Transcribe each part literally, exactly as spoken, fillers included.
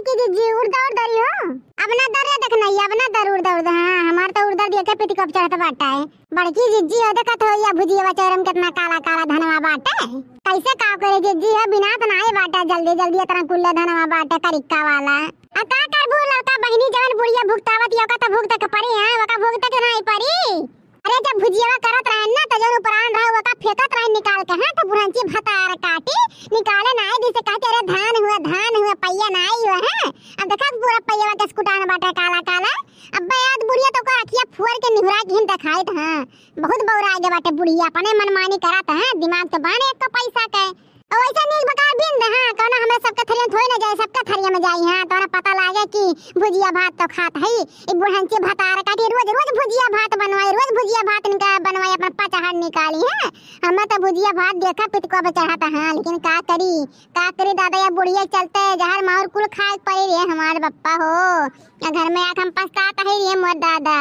कि जिज्जी, उड़दा उड़दा रही हो। अब ना दर रे, देख नहीं, अब ना दर उड़दा उड़दा। हाँ, हमार तो उड़दा देखे पितिकोप चढ़त बाटा है। बड़की जिज्जी हो, देखत हो या भुजिया चौरम कितना काला काला धनवा बाटे। कैसे का करे जिज्जी हो, बिनात नाई बाटे जल्दी जल्दी, इतना कुल्ला धनवा बाटे करिक्का वाला। आ का करबू लड़का बहिनी, जवन बुढ़िया भुगतावत या ओका तो भुगते के पड़ी है, ओका भुगते के नाई पड़ी। अरे जब भुजियावा करत रहन ना तो जवन उपरान रहा ओका फेंकत रहन निकाल के, हाँ तो बुढ़ंची भतार काटी निकाले नाई दी से कहते, अरे धान हुआ, धान हुआ, पैया नाई हुआ है। अब देखा पूरा पैया के स्कुटान बाटे काला काला। अब याद बुढ़िया तो ओकर अखिया फुअर के निहुरा के हिन देखाइत, हाँ। बहुत बौरा आगे बाटे बुढ़िया, अपने मनमानी करत है, दिमाग तो बाने एक पैसा के। और वैसे नीक बकार बिंद, हाँ, कौनो हमरे सबके थरिया में थोड़ी ना जाए, सबके थरिया में जाई, हाँ, तोरा पता लागे कि भुजिया भात तो खात है, ई बुढ़ंची भतार काटी रोज रोज भुजिया भात बनवाई, रोज भुजिया भात इनका बनवाई, अपन पचहर निकाली, हाँ। हमें तो भुजिया भात देखा पितको पे चढ़ाता, हाँ, लेकिन का करी, का करी दादा, या बुढ़िया के चलते जहर माहुर कुल खाए के पड़ी रे हमारे बप्पा हो। या घर में आके हम पछतात है रे मोर दादा।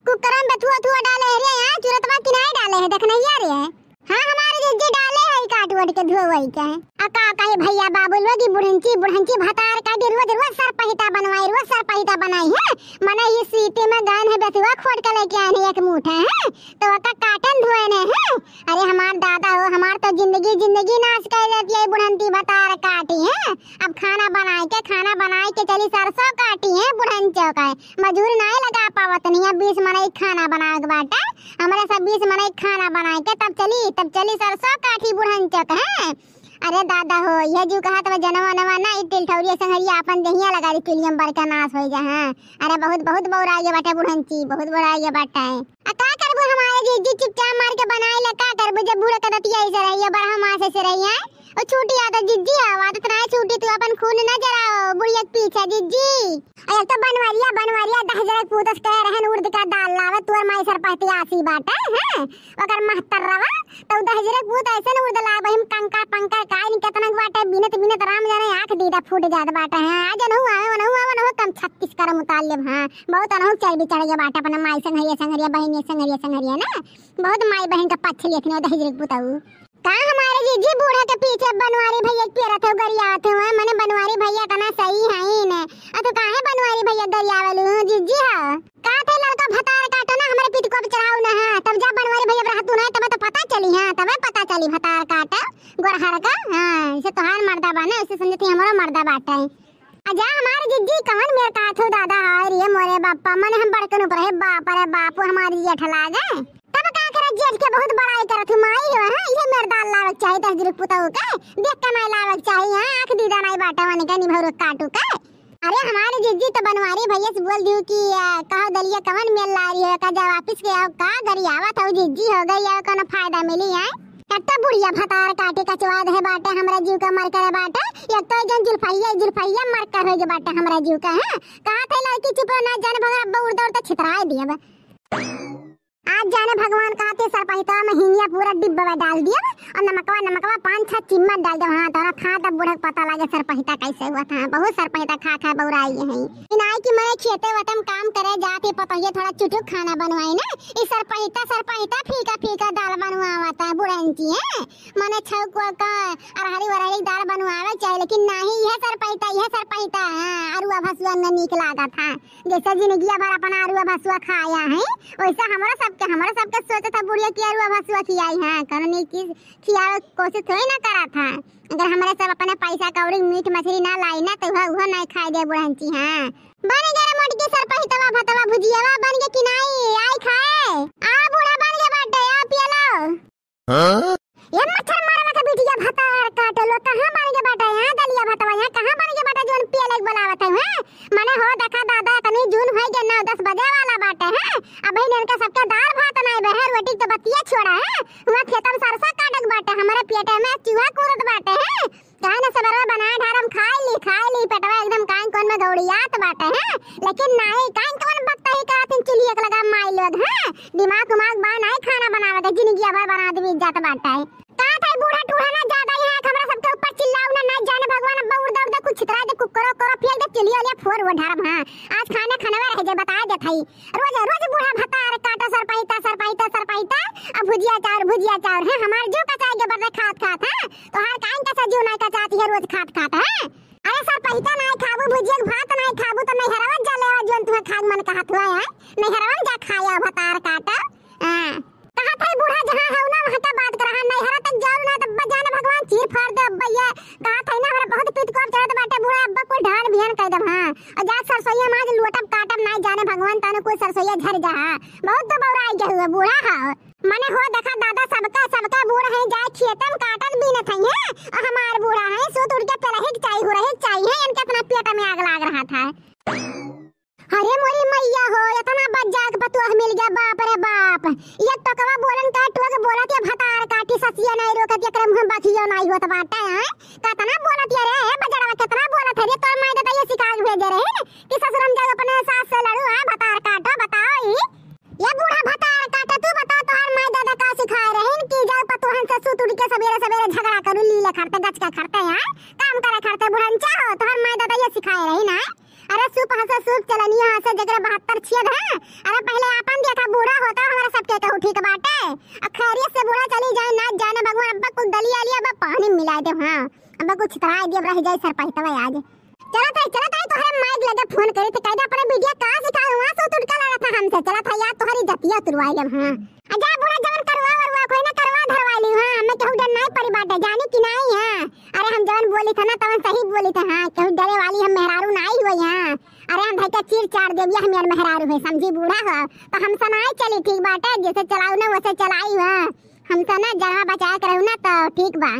कुकरम बथुआ थुआ डाले है रे, यहाँ चुरतवा किनारे डाले है, देख नहीं आ रे। हाँ, हमारे जिज्जी डाले है काट वट के धुआई के। आ का कहे भैया बाबू लोग, ई बुढ़ंची, बुढ़ंची भतार काटी रोज, रोज सर पहिता बनवाई, रोज सर पहिता बनाई है। मने ई सीटी में गान है बेसुआ खोट के लेके आने एक मुठा है, तो ओका काटन धोए ने है। अरे हमार दादा हो, हमार तो जिंदगी, जिंदगी नाश कर देती है बुढ़ंती भतार काटी है। अब खाना बनाए के, खाना बनाए के चली सरसों काटी है बुढ़ंचो का। मजूर नाई लगा पावत नहीं है, बीस मनई खाना बनावे के बाटे। हमरा सब बीस मनई खाना बनाए के तब चली, तब चली सरसों काठी बुढ़न चक, हैं? अरे दादा हो, यह जू कहत बा जनवा नवा ना, ई टिलठौरिया संगरिया आपन देहिया लगा दी, चुलियम बरका नाश होई जा, हैं? अरे बहुत, बहुत बौरा ये बाटे बुढ़ंची, बहुत बौरा ये बाटे। आ का करबू हमारे जिज्जी, चुपचाप मार के बनाए ले, का करबू जब बूढ़ा कदतिया ऐसे रही है, बरहा मास ऐसे रही है। ओ छूटी आदत जिज्जी, आदत ना छूटी, तू अपन खून ना जराओ बुढ़िया के पीछे जिज्जी। अरे तो बनवरिया, बनवरिया दहिजरे पूत से कहे रहन उड़द का दाल लावे, तोर माई सर पहती आसी बाटे, हैं? ओकर महतर रवा, तो दहिजरे पूत ऐसे न उड़द लावे, हम कंकर पंकर काई न केतना बाटे, बिनत बिनत राम जाने आँख दीदा फूट जात बाटे, हैं? आज अनहु आवे, वनहु आवे, वनहु कम छत्तीस करम उतार लेब, हाँ। बहुत अनहु चर्बी चढ़ गया बाटे, अपने माई संगरिया, संगरिया, बहिनिया, संगरिया, संगरिया ना। बहुत माई बहन का पक्ष लेखने दहिजरे पूत आऊ। का हमारे जिज्जी बूढ़ा के पीछे बनवारी भैया के पेरत हो, गरियात हो, हैं? मने बनवारी भैया इतना सही है ही ने। आ तो काहे बनवारी भैया गरियावलू हो, जिज्जी हो? का थे लड़का भतार काटो ना, हमारे पीठ को अब चढ़ाओ ना, हाँ? तब जब बनवारी भैया रहतू ना, तब तो पता चली, हाँ? तबे पता चली भतार काटो, गोरहर का, हाँ? इसे तोहार मर्दा बा ना, इसे समझती हमारा मर्दा बाटे। अजा हमार जिज्जी कवन मेर कहत हो दादा, हाय रे मोरे बापा, मने हम बड़कन ऊपर है, बाप रे बाप, हमार जेठ लागे। तब का करे, जेठ के बहुत बड़ाई करत हो, माई हो, हाँ, इहे मेर दाल लावे के चाही, दहिजरे पुतहु के, देख के नाई लावे के चाही, हाँ, आँख दीदा नाई बाटे, मने के निभौर काटू के। अरे हमारे जिज्जी तो बनवारी भैया से बोल दियो कि, आ, कहो दलिया कवन मेर ला रही है, का जा वापिस के आओ, का गरियावत हो जिज्जी, हो गरियावे कोनो फायदा मिली है? एक तो बुढ़िया भतार काटी कचवा दे बाटे, हमरा जीव का मर करे बाटे। एक तो जन जुल्फैया, जुल्फैया मर कर हो गए बाटे हमरा जीव का, हैं? कहा थे लड़की चुप रहो, ना जाने भगवान अब्बा उड़ता उड़ता छितराए दिए बा। आज जाने भगवान कहा थे सरपहिता में हिंगिया पूरा डिब्बा में डाल दिए बा। और नमकवा, नमकवा पाँच छह चिम्मच डाल दे। हाँ, तोरा खा तब बूढ़ा के पता लागे सरपहिता कैसे हुआ था। बहुत सरपहिता खा खा बौराई है। इनाई की मरे खेते वतम काम करे जाते पतोहिए थोड़ा चुटुक खाना बनवाई ना। ई सरपहिता, सरपहिता फीका फीका दाल बनवावत है बुढ़ंची है। मने छौक वौक का अरहरी वरहरी के दाल बनवावे के चाही, लेकिन नाही, यह सरपहिता, यह सरपहिता, हाँ, अरुआ भसुआ में नीक लागत है। जैसे जिंदगिया भर अपना अरुआ भसुआ खाया है, वैसे हमरा सबके, हमरा सबके सोचत है बुढ़िया कि अरुआ भसुआ खियाई, हाँ, कौनो नीक चीज खियावे के कोशिश थोड़ी ना करत है। अगर हमरा सब अपने पैसा कौड़ी मीट मछली ना लाई ना, तो वह, वह नहीं खाई दे बुढ़ंची, हाँ। बन गया रे मोटकी सरपहितवा भतवा भुजियावा, बन गया कि नाही, आई खाए। आ बूढ़ा बन गया बाटे, आ पिया लो। हाँ? ये मच्छर मारवा के बिटिया भतार काटलो, कहाँ बन के बाटे यहाँ दलिया भतवा, यहाँ कहाँ बन के बाटे जोन पिए लायक बोलावत है, हैं? मने हो देखा दादा, इतनी जून होई गए, नौ दस बजे वाला बाटे, हैं? अबही इनका सबके दाल भात नाई बहे, रोटी के तो बतिया छोड़ा, हैं? हुआ खेतम सरसा काटक बाटे, हमारे पेटे में चूहा कूदत बाटे, हैं? काहे ना सबरवा बनाए ढारम खाई ली, खाई ली, पेटवा एकदम काइन कौन में गौड़ियात बाटे, हैं? लेकिन नाही, काइन कौन बकता ही करत हिन चुलिया के लगा माई लोग, हैं? दिमाग उमाग बा नाही खाना बनावे के, जिंदगी भर बना देवी इज्जत बाटे। का था बूढ़ा टूढ़ा ना ज्यादा यहाँ हमरा सबके ऊपर चिल्लाओ ना, ना जाने भगवान अब्बा उड़दा उड़दा कुछ छितरा दे, कुकरो करो फेंक दे, चुलिया उलिया फोर वो ढारम, हाँ। आज खाना खानवा रह जाए, बता देत हई। रोज, रोज बूढ़ा भतार काटा सरपहिता, सरपहिता, सरपहिता। अब भुजिया चाउर, भुजिया चाउर, हैं? हमार जीव कचाई के बदले खात खात, हैं? तोहार काइन कैसा जीव नाई कचाती है रोज खात खात, हैं? अरे सरपहिता नाहीं खाबू, भुजिया के भात नाहीं खाबू, त नैहरवा जा लेवा, जौन तुहैं खाए के मन कहत हुआ है, नैहरवा में जा खाया भतार काटा। हाँ। कहत है बूढ़ा जहाँ है ना, वहाँ का बात करा, हाँ, नैहरा तक जाओ ना, तब जाने भगवान चीर फाड़ दे अब्बा ये। कहत है ना, हमरा बहुत पित्त कोप चढ़त बाटे बूढ़ा, अब्बा कुल ढान बिहान कइ देब, हाँ। अउर जा सरसोइया माज लोटब काटब, नाहीं जाने भगवान तनु कुल सरसोइया झर जा, हाँ। बहुत तो बौराइ गए हुए बूढ़ा, हाँ। मने हो देखा दादा, सबका, सबका बूढ़ा है, जाए खेते में काटत बीनत है, हैं? अउर हमार बूढ़ा है, सूत उठ के पेलही के चाही, हुरही के चाही, हैं? इनके इतना पेट में आग लाग रहा था। अरे मोरी मैया हो, इतना बज्जा के पतोह मिल गया, बाप रे बाप। ये टोकवा बोलन का टोक बोलत, ये भतार काटी ससिया नाहीं रोकत, एकरे मुँह बखियो नाहीं होत बाटे, हैं? कतना बोलत ये रे, ए बजड़वा, कतना बोलत है रे, तोर माई दादा ये सिखा के भेजे रहे कि ससुरम जाओ अपने सास से लड़ू, हैं? भतार काटो, बताओ ई। ये बूढ़ा भतार काटे, तू बता, तोहार माई दादा का सिखाए रहिन कि जाओ पतोहन से सूत उठ के सबेरे सबेरे झगड़ा करू, लीले खरते, गचका खरते, हैं? काम करे खरते, बुढ़नचा हो, तोहार माई दादा ये सिखाए रहिन, हैं? अरे सूप हंसे सूप चलनिया हंसे, जेकरे बहत्तर छेद है। अरे पहिले आपन देखा, बूढ़ा होता हमरा सबके कहू ठीक बाटे। अब खैरियत से बूढ़ा चली जाए, ना जाने भगवान अब्बा कुल दलिया लिया, अब्बा पानी मिलाइ दे, हाँ। अब्बा कुछ छितराइ दिया, रह जाए सरपहितवा आज। चलत है, चलत है, तोहरे माई के लगे फोन करी, तो कह दे अपने बिटिया का सिखाए, वहाँ से उठ उठ के लड़त है हमसे, चलत है यार, तोहरी जतिया तुरवाई लेब, हाँ। आ जा बूढ़ा, जवन करवा वरवा कोई ना करवा धरवा ली, हाँ, हमें केहू डर नाहीं पड़ी बाटे, जानी कि नाहीं, हाँ। अरे हम जवन बोली थे ना, तवन सही बोली थे, हाँ, केहू डरे वाली हम मेहरारू नाहीं हुई, हाँ। अरे हम धइके चीर चार देबिया, हम यार मेहरारू है, समझी बूढ़ा हो, तो हमसे नाहीं चली, ठीक बाटे, जैसे चलाऊ ना वैसे चलाई, हाँ। हमसे ना जनवा बचाए के रहू ना, तो ठीक बा।